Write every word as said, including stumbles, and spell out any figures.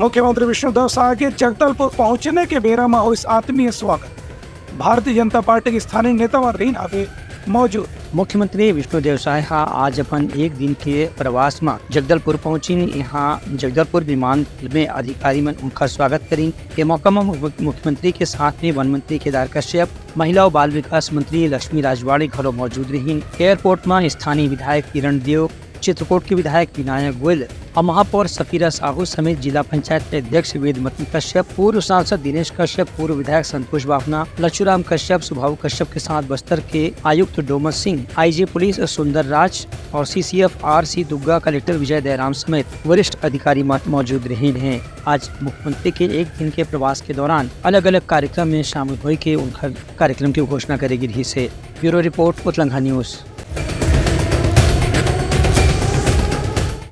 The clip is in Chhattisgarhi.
मुख्यमंत्री विष्णुदेव साय के जगदलपुर पहुंचने के बेरा म होइस आत्मीय स्वागत। भारतीय जनता पार्टी के स्थानीय नेता मन रहिन हवे मौजूद। मुख्यमंत्री विष्णुदेव साय हा आज अपन एक दिन के प्रवास म जगदलपुर पहुंचिन। यहाँ जगदलपुर विमान में अधिकारी मन उनका स्वागत करिन। ये मौका म मुख्य-, मुख्यमंत्री के साथ में वन मंत्री केदार कश्यप, महिला और बाल विकास मंत्री लक्ष्मी राजवाड़े घलो मौजूद रहिन। एयरपोर्ट म स्थानीय विधायक किरण देव, चित्रकूट के विधायक विनायक गोयल और महापौर सफीरा साहू समेत जिला पंचायत के अध्यक्ष वेदमती कश्यप, पूर्व सांसद दिनेश कश्यप, पूर्व विधायक संतोष बाफना, लचूराम कश्यप, सुभाऊ कश्यप के साथ बस्तर के आयुक्त डोमस सिंह, आईजी पुलिस सुंदर राज और CCF RC Dugga, collector Vijay Dayaram समेत वरिष्ठ अधिकारी मौ-, मौजूद रहिन हे। आज मुख्यमंत्री के एक दिन के प्रवास के दौरान अलग-अलग कार्यक्रम में शामिल होय के उनकर कार्यक्रम के घोषणा करे गे रिहिस हे। ब्यूरो रिपोर्ट, उतलंघा न्यूज।